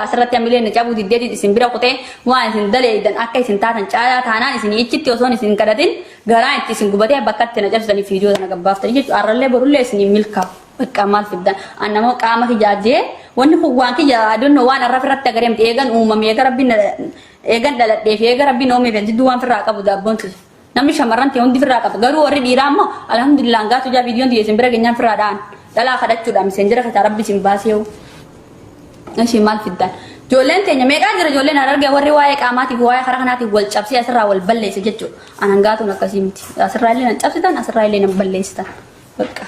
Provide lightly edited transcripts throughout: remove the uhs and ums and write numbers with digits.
Asirratti hamileen na cabuu diddeetiin isin bira kutee waan isin daleeydan akka isin taatan caalaa taanaan isin ichitti osoon isin kadhatin garaan itti isin gubatee bakka itti na cabsitanii viidiyoo tana gabbaaftanii jechuudha. Arrallee borullee isin milkaa'u. Bakka maal fiddan? An namoo qaama kiyya ajjee wanni kun waan kiyya adonnoo waan arraf irratti agaree miti eegan uumame eega rabbiin eegan dhaladhee fi eega rabbiin uumee fi jidduu waan firraa qabu daabboon tiyya. Namni shamarran ta'e hundi firraa qaba. Garuu warri dhiiraa immoo alhamdulillah gaatu jaa viidiyoon tiyya isin bira geenyaan firraa dha'an. Dhalaa kadhachuudhaan miseenjera keessaa rabbi isin baasee hoo. Ishii maal fiddan? Ijoolleen teenya meeqaa jira ijoolleen harargee warri waa'ee qaamaatiif waa'ee karaa kanaatiif wal cabsee asirraa wal balleesse jechuudha. Anan gaatuun akkasii miti. Asirraa illee nan cabsitan asirraa illee nan balleessitan. Bakka.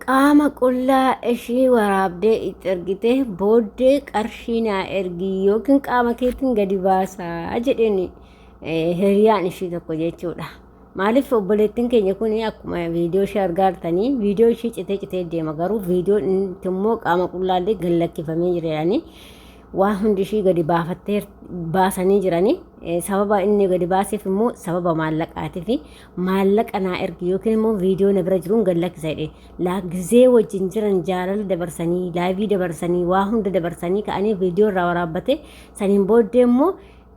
Qaama qullaa ishii waraabdee itti ergitee booddee qarshii naa ergi yookiin qaama keetiin gadi baasaa jedheen hiriyaan ishii tokko jechuudha. Maaliif obboleettiin keenya kun akkuma viidiyoo ishee argaa jirtanii viidiyoo ishii citee citee deema garuu viidiyoon immoo qaama qullaallee gad lakkifamee jira jedhanii waan hundi ishii gadi baafattee baasanii jiranii sababa inni gadi baaseef immoo sababa maallaqaatiif maallaqa naa ergi yookiin immoo viidiyoo na bira jiruun gad lakkisa jedhe laaggizee wajjin jiran jaalala dabarsanii laayivii dabarsanii waa hunda dabarsanii ka'anii viidiyoo irraa waraabbate saniin booddee immoo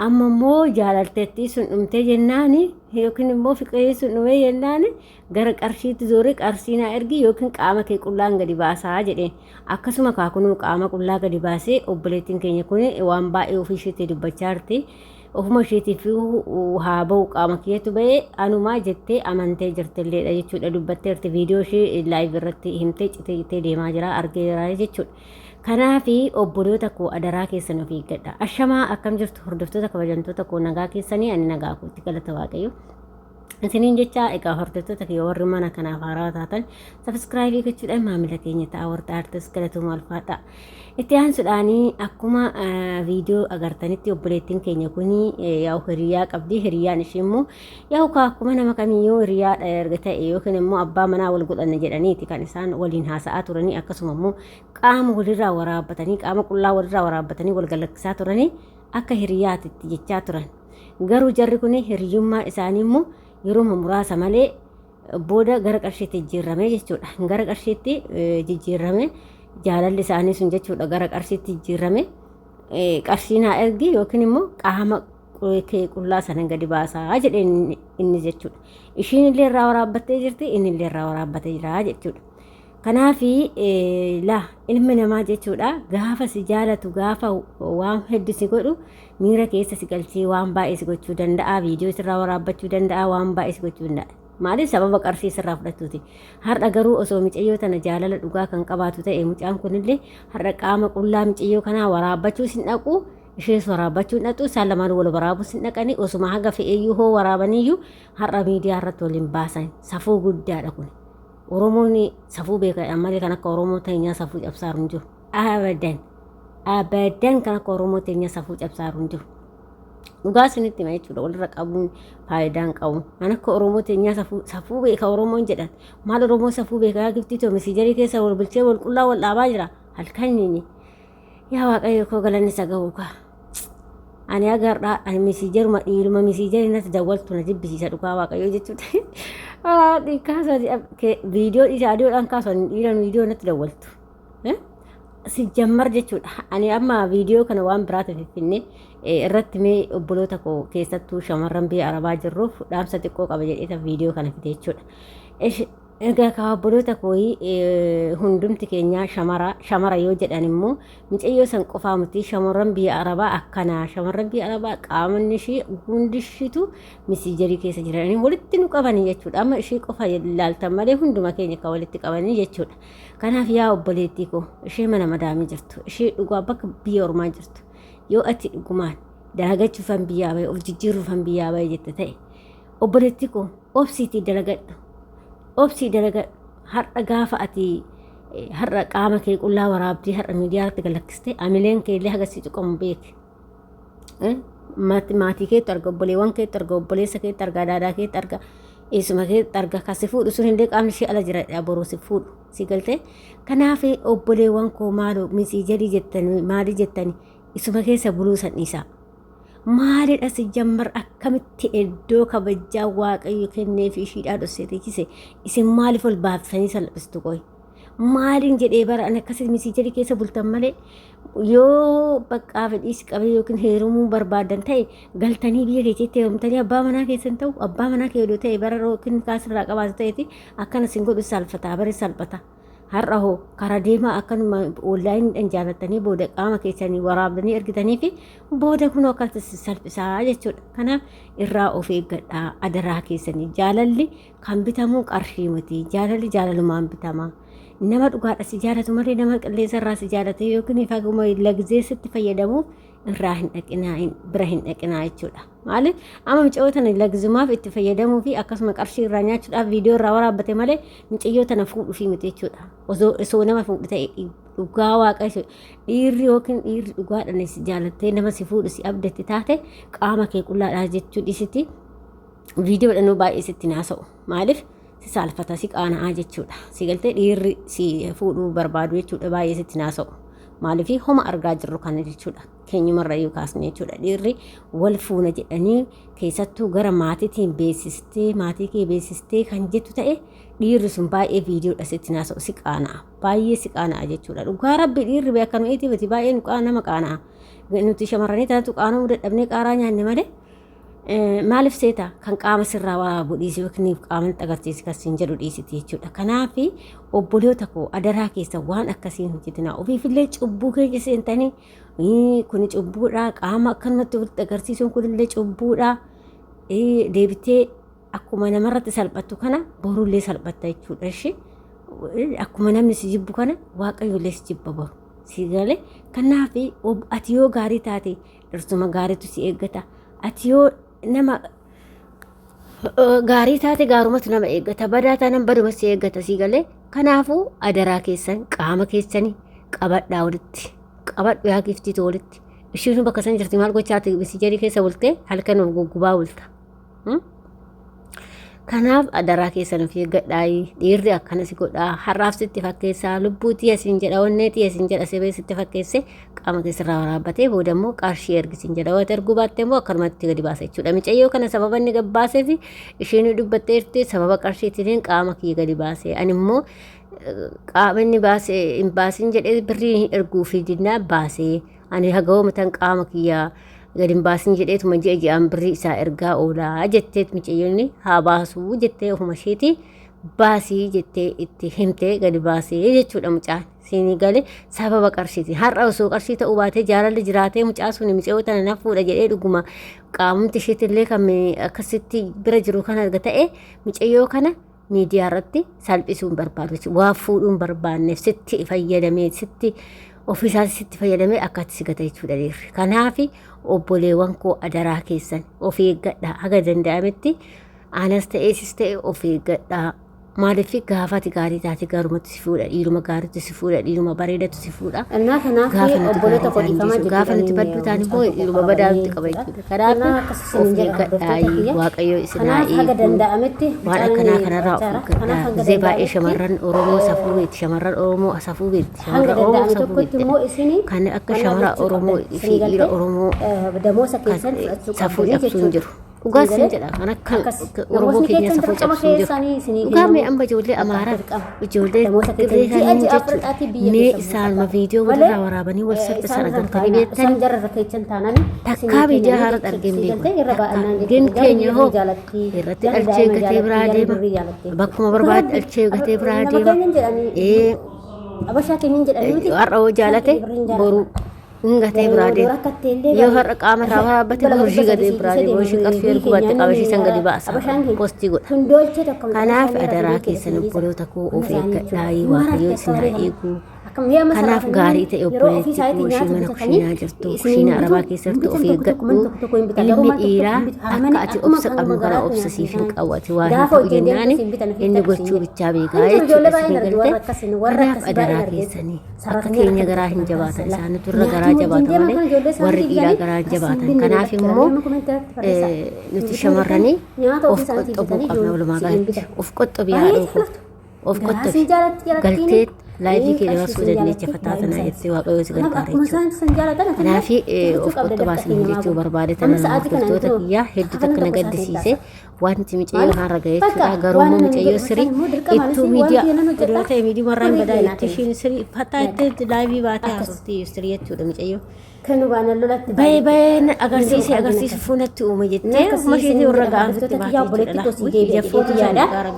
amma immoo jaalaltettii sun dhumtee jennaani yookiin immoo fiqirii sun dhumee jennaani gara qarshiitti zooree qarshii naa ergi yookiin qaama kee qullaan gadi baasaa jedheen akkasuma kaakunuu qaama qullaa gadi baasee obboleettiin keenya kun waan baay'ee ofii isheetti dubbachaa jirti. Ofuma isheetiif haa ba'u qaama kiyyatu ba'e anumaa jettee amantee jirtilleedha jechuudha dubbatteerti viidiyoo ishee laayiv irratti himtee citee citee deemaa jira argeera jechuudha. Kanaafi obboloota koo adaraa keessan of eeggadha. Ashamaa akkam jirtu hordoftoota kabajamtoota koo nagaa keessanii ani nagaa kootti galata waaqayyo. Isiniin jecha egaa hordoftoota kiyya warri mana kanaaf haarawaa taatan sabiskiraayibii gochuudhaan maamila keenya ta'a warra artis galatooma ulfaadha. Itti aansuudhaan akkuma viidiyoo agartanitti obboleettiin keenya kun yaa'u hiriyaa qabdi. Hiriyaan ishee immoo yaa'u akkuma nama kamiyyuu hiriyaa erga ta'e yookiin immoo abbaa manaa wal godhanna jedhaniiti kan isaan waliin haasa'aa turanii akkasuma immoo qaama walirraa waraabbatanii qaama qullaa walirraa waraabbatanii wal galakkisaa turanii akka hiriyaatitti jechaa turan. Garuu jarri kun hiriyyummaa isaanii immoo yeroo muraasa malee booda gara qarshiitti jijjiirrame jechuudha. Gara qarshiitti jijjiirrame jaalalli isaanii sun jechuudha gara qarshiitti jijjiirrame qarshii naa ergi yookiin immoo qaama kee qullaa sana gadi baasaa jedhe inni jechuudha. Ishiin illee irraa waraabbattee jirti inni illee irraa waraabbatee jira jechuudha. Kanaaf laa ilmi namaa jechuudha gaafa si jaalatu gaafa waan hedduu si godhu miira keessa si galchee waan baay'ee si gochuu danda'a viidiyoo sirraa waraabbachuu danda'a waan baay'ee si gochuu danda'a. Maaliif sababa qarshii sirraa fudhatuuti. Har'a garuu osoo micayyoo tana jaalala dhugaa kan qabaatu ta'e mucaan kunillee har'a qaama qullaa micayyoo kanaa waraabbachuu sin dhaqu ishees waraabbachuu hin dhaqxu isaan lamaan wal waraabuu sin dhaqanii osuma haga fe'eeyyuu hoo waraabaniyyuu har'a miidiyaa irratti waliin baasan safuu guddaadha kun. Oromoon safuu beeka malee kan akka Oromoo teenyaa safuu cabsaaru hin jiru. Abadan. Abadan kan akka Oromoo teenyaa safuu cabsaaru hin jiru. Dhugaa isinitti hima jechuudha walirra qabuun faayidaan qabu. Kan akka Oromoo teenyaa safuu safuu beeka Oromoon jedhan. Maal Oromoo safuu beeka yaa giftii too misiijarii keessa wal bulchee wal qullaa wal dhaabaa jira. Halkan inni. Yaa Waaqayyo koo galanni isa ga'u kaa. Ani agarraa ani misiijaruma dhiiruma misiijarii natti dawwaltu na jibbisiisa dhugaa Waaqayyo jechuudha. Kaasa viidiyoo dhiisa adiyoodhaan kaasu ani dhiiran viidiyoo natti dawwaltu. Si jammar jechuudha. Ani amma viidiyoo kana waan biraatiif finfinnee irratti mee obboloota koo keessattuu shamarran biyya Arabaa jirruuf dhaamsa xiqqoo qaba jedhee viidiyoo kana fide jechuudha. Egaa kaa obboloota kooyi hundumti keenyaa shamara shamara yoo jedhan immoo micayyoo san qofaa miti shamarran biyya arabaa akkanaa shamarran biyya arabaa qaamni ishii hundi ishiitu misiijarii keessa jiranii walitti nu qabanii jechuudha amma ishii qofa ilaaltan malee hunduma keenya kan walitti qabanii jechuudha kanaaf yaa obboleettii koo ishee mana madaamii jirtu ishee dhugaa bakka biyya ormaa jirtu yoo ati dhugumaan dalagachuufan biyyaa bahe of jijjiiruufan biyyaa bahe jette ta'e Obboleettii koo obsiitii dalagadhu. Obsii dalagadhu. Har'a gaafa ati har'a qaama kee qullaa waraabdee har'a miidiyaa irratti galakkiste amileen kee illee haga si tuqamu beeki. Maatii keetti arga obboleewwan keetti arga obboleessa keetti arga adaadaa keetti arga eessuma keetti arga kan si fuudhu sun illee qaamni ishee ala jira boruu si fuudhu si galtee. Kanaaf obboleewwan koo maaloo misiijarii jettanii maalii jettanii isuma keessa buluu san dhiisaa. Maalidha si jammar akkamitti iddoo kabajjaa waaqayyo kenneef ishiidhaa dhossee teechise isin maaliif ol baaftanii salphistu qoy? Maaliin jedhee bara ani akkasii misiijarii keessa bultan malee yoo baqqaa fedhii si qabee yookiin heerumuu barbaadan ta'e galtanii biyya keessatti heerumtanii abbaa manaa keessan ta'u abbaa manaa kee odoo ta'e bara yookiin kaasirraa qabaatu ta'eeti akkana sin godhu salphataa bara salphata. Har'a hoo karaa deemaa akkanuma onlaayiniidhaan jaalattanii booda qaama keessanii waraabdanii ergitanii fi booda kunoo akkasitti salphisaa jechuudha. Kanaaf irraa of eeggadhaa adaraa keessanii jaalalli kan bitamu qarshii miti jaalalli jaalalumaan bitama. Nama dhugaadha si jaalatu malee nama qilleensa irraa si jaalate yookiin faguma lagzee sitti fayyadamuuf irraa hin dhaqinaa bira hin dhaqinaa jechuudha. Maaliif amma mucayyoo tana lagzumaaf itti fayyadamuu fi akkasuma qarshii irraa nyaachuudhaaf viidiyoo irraa waraabbate malee mucayyoo tana fuudhuufii miti jechuudha. Osoo osoo nama fuudhu ta'e dhugaa waaqa dhiirri yookiin dhiirri dhugaadhaan si jaalattee nama si fuudhu si abdatti taate qaama kee qullaadhaa jechuu dhiisiti viidiyoodhaan baay'ee sitti naasa'u. Maaliif si saalfata si qaana'aa jechuudha. Si galtee dhiirri si fuudhuu barbaadu jechuudha baay'ee sitti naasa'u. Maaliif homa argaa jirru kana jechuudha. Keenyumarra iyyuu kaasne jechuudha. Dhiirri wal fuuna jedhanii keessattuu gara maatiitiin beeksistee maatii kee beeksistee kan jettu ta'e dhiirri sun baay'ee viidiyoodha sitti naasa'u si qaana'a. Baay'ee si qaana'a jechuudha. Dhugaa rabbi dhiirri akka nuyi miti baay'ee nu nama qaana'a. Nuti shamarranii tanatu qaana'uu dadhabnee qaaraa nyaanne malee Maaliif seeta kan qaama sirraa waraabu dhiisi yookiin qaamatti agarsiisi kan siin jedhu dhiisiti jechuudha. Kanaaf obboloota koo adaraa keessa waan akkasii hin hojjetinaa. Ofiifillee cubbuu keessa seentanii kuni cubbuudha qaama akkanumatti walitti agarsiisuun kunillee cubbuudha. Deebitee akkuma namarratti salphattu kana borullee salphatta jechuudha. Ishee akkuma namni si jibbu kana waaqayyollee si jibba boru. Si galee kanaaf ati yoo gaarii taate Dhirsuma gaariitu si eeggata. Ati yoo nama gaarii taate gaarumatu nama eeggata. Badaa taanaan baduma si eeggata si galee. Kanaafuu adaraa keessan qaama keessanii qabadhaa walitti. Qabadhu yaa giftiitu walitti. Ishiin bakka san jirti maal gochaati misijarii keessa bultee halkan of guggubaa bulta. Kanaaf adaraa keessan of eeggadhaa dhiirri akkana si godhaa har'aaf sitti fakkeessaa lubbuu tiyya siin jedha onnee tiyya siin jedha sibee sitti fakkeesse qaama keessarraa waraabbatee booda immoo qarshii ergi siin jedha waan erguu baatte immoo akkanumatti gadi baasa jechuudha. Micayyoo kana sababa inni gabbaaseef isheen dubbatteerti sababa qarshiitiin qaama kiyya gadi baase ani immoo qaama inni baase hin baasin jedhee birrii hin erguu fi dinnaa baasee Ani haga hoomatan qaama kiyya gad hin baasin jedheetuma ji'a ji'aan birrii isaa ergaa oolaa jetteet micayyoonni haa baasuu jettee ofuma isheetii baasii jettee itti himtee gadi baasee jechuudha mucaan. Siinii gale sababa qarshiiti. Har'a osoo qarshii ta'uu baatee jaalalli jiraatee mucaa suni micayyoo tana na fuudha jedhee dhuguma qaamumti isheetillee kan akkasitti bira jiru kan arga ta'e micayyoo kana miidiyaa irratti salphisuu hin barbaadu jechuudha. Waa fuudhuu hin barbaanneef sitti fayyadamee sitti ofiisaas sitti fayyadamee akkatti si gata jechuudha dhiirri. Kanaaf obboleewwan koo adaraa keessan of eeggadhaa haga danda'ametti anas ta'ee sis ta'e of eeggadhaa. Maaliif gaafa ati gaarii taate gaarumatti si fuudha dhiiruma gaariitu si fuudha dhiiruma bareedatu si fuudha. Innaa kanaaf Gaafa nuti obboleetta gaarii koo taane dhiifamaa jechuudha. Gaafa nuti badduu taane immoo dhiiruma badaa nutti qaba jechuudha. Kanaaf of eeggadhaa waaqayyo isin haa Kanaaf haga eegu. danda'ametti Waan akkanaa kanarraa of eeggadhaa. Gizee baay'ee shamarran Oromoo safuu beekti. Shamarran Oromoo safuu beekti. Hanga Shamarran Oromoo danda'ame safuu tokkotti beekti. immoo isin Kan akka shamara Oromoo fi dhiira Oromoo damoosa kan keessan fudhachuu safuu qabdanii cabsuun jechuudha. jiru. Dhugaa sin Galee? jedha kan akka Akkas. Oromoo Namootni keenya keessan safuu dirqama cabsuun jiru. keessanii isinii Dhugaa mee kennamu. amma ijoollee Amaaraa Dirqama. ijoollee Namoota keessan Tigree ji'a kanneen ji'a jechuudha. fudhadhaatii biyya Mee keessan isaan buufadhaa. viidiyoo Malee, walirraa waraabanii wal salphisan isaan irra agartanii taanaan- beektan isaan jarra irra keessan taanaan takkaa isinii viidiyoo kennanii haaraa argeen jechuudha. beeku. Galtee irra Takkaa baa'annaan gin jechuudha. Jarri keenya birrii hoo jaalatti, irratti jarri dhalchee daa'ima gatee biraa jaalatti, jarri deema. birrii jaalatti. Bakkuma barbaade dhalchee gatee biraa Nama deema. keenyan jedhanii Ee Abashaa keenyan jedhanii miti. har'a hoo jaalate boru hin gatee biraa deema. Yoo har'a qaama irraa waraabbate boru ishii gatee biraa deema. Ishii qarshii erguu baatte qaama ishii san gadi baasa. Postii godha. Kanaaf adaraa keessan obboloota koo of eeggadhaa waaqayyo isin haa eegu. Kanaaf gaarii ta'e obboleettii koo ishii mana kushiinaa jirtu kushiinaa arabaa keessa jirtu of eeggadhu. Ilmi dhiiraa akka ati obsa qabnu kana obsa siif hin qabu ati waa hin ta'u jennaani inni gochuu bichaa beekaa jechuudha isin galte. Kanaaf adaraa keessanii akka keenya garaa hin jabaatan isaanitu irra garaa jabaata malee warri dhiiraa garaa hin jabaatan. Kanaaf immoo nuti shamarranii of qoxxobuu qabna walumaa galatti of qoxxobi haadhoo koo of qoxxobi galtee Laayivii kee dabarsuu dandeecha fataa tanaa jettee Waaqayyoo si gargaara jechuudha. Kanaaf of qoxxobaa isin jechuu barbaade tana hordoftoota kiyyaa hedduu takka na gaddisiise wanti micayyoo kanarra ga'e jechuudha. Garuu immoo micayyoo sirii ittuu miidiyaa odoo ta'e miidiyaa irraa hin badaa jettee ishiin sirii fataa itti laayivii baatee haasofti sirii jechuudha micayyoo. Kan waan lolatti Bayee bayee na agarsiise agarsiise fuunatti uume jettee Akkasii ofuma isheetii warra isin ga'antutti hordoftoota baatee kiyyaa obboleetti jechuudha. koo si deebi'a Ija jedheetu yaada. Warra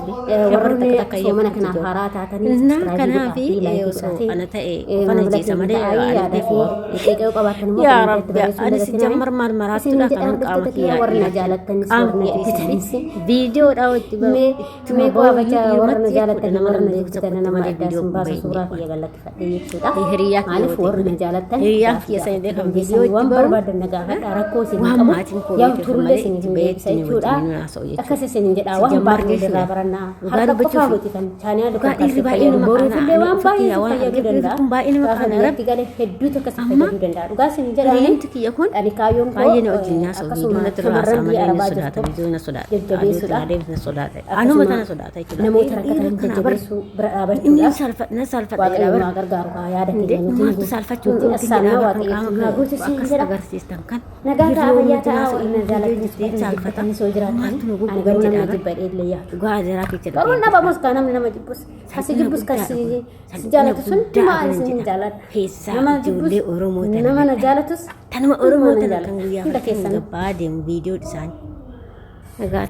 Warri takka takka soomana ija kanaaf jiru. haaraa taatanii Innaa subscribe kanaaf godhaa fi like osoo godhaa fi ana ta'e ofan maamila ajjeesa keenya malee ta'aa ani yaada fi beeku. qeeqee qabaattan immoo Yaa komentii Rabbi barreessuu ani si dagatinaa. jammar maal Isin maraattuudha jedha kanan qaama hordoftoota kiyyaa kiyyaa warri na dhiira jaalattanis qaama warri na kiyya jibbitanis viidiyoodha itti mee ittuma mee ba'u gaafachaa warra na dhiirumatti jechuudha jaalattan nama warra na namni jibbitan tokkotti nama malee addaa viidiyoo sin baasa hin suuraa bahin. kiyya gallakkifadhe jechuudha. Hiriyaa kiyya Maaliif yoo warri na ta'e jaalattan hiriyaa gaafii kiyya sanillee gaafachuu kan dandeessan viidiyoo itti waan bahu barbaadan na gaafadha rakkoo isin waan qabu maatiin koo yaa beekuuf turullee malee isin itti hin baheetti deebisa ni jechuudha. wajjin haasa'u jechuudha. Akkas isin jedha Si waan jammar baay'ee irraa jechuudha. barannaa Dhugaa har'a qofaa dubbachuuf miti kan chaanaal dhugaa kan dhiirri baay'ee fayyadu nama boruufillee qaana. waan baay'ee Fakkiyaa si waan fayyaduu argeef danda'a. kun baay'ee nama Gaafa qaana biyyatti rabbi. gale hedduutu akkas Amma fayyaduu danda'a. Dhugaa isin jedhanii hiriyoonni kiyya kun ani kaayyoon koo baay'ee na wajjin haasa'u akkasuma viidiyoo natti irraa shamarran haasa'a biyya malee ni arabaa sodaata jirtu viidiyoo na sodaata adeemsa jajjabeessuudha. adeemsa na sodaata anuma Akkasuma tana sodaata jechuudha. namoota Dhiira rakkatan kana bar jajjabeessuu bira inni dhaabachuudhaaf na saalfadha Waaqayyo jedha bar. nu gargaaru haa yaada Inde keenya nuti maaltu saalfachuun nuti dhookin assaanaa jedhaa bakka Waaqayyo qaama nu haa guutu siin akkas jedha. agarsiistan kan Nagaa dhiirri ta'a yoo fayyaa nuti ta'a haasa'u warri na inni jaalattanis jettee warri na saalfata jibbitanis yoo jiraatan maaltu nu ani gugguban garuu jedhaa nama bar. jibbadhee illee yaadu. Dhugaa jaraa keessa Garuu dhufee dhabamus kaa namni nama jibbus kasi Salphina jibbus guddaadha kasi kun. si Salphina jaalatu sun guddaa hundumaa kanan isin jedha. jaaladha. Keessaa Nama jibbus ijoollee Oromoo tana nama na jedha. jaalatus Tanuma hundumaa Oromoo na tana jaaladha. kan guyyaa Hunda fakkiin keessan gabbaa deemu viidiyoo isaanii. Nagaa ta'a.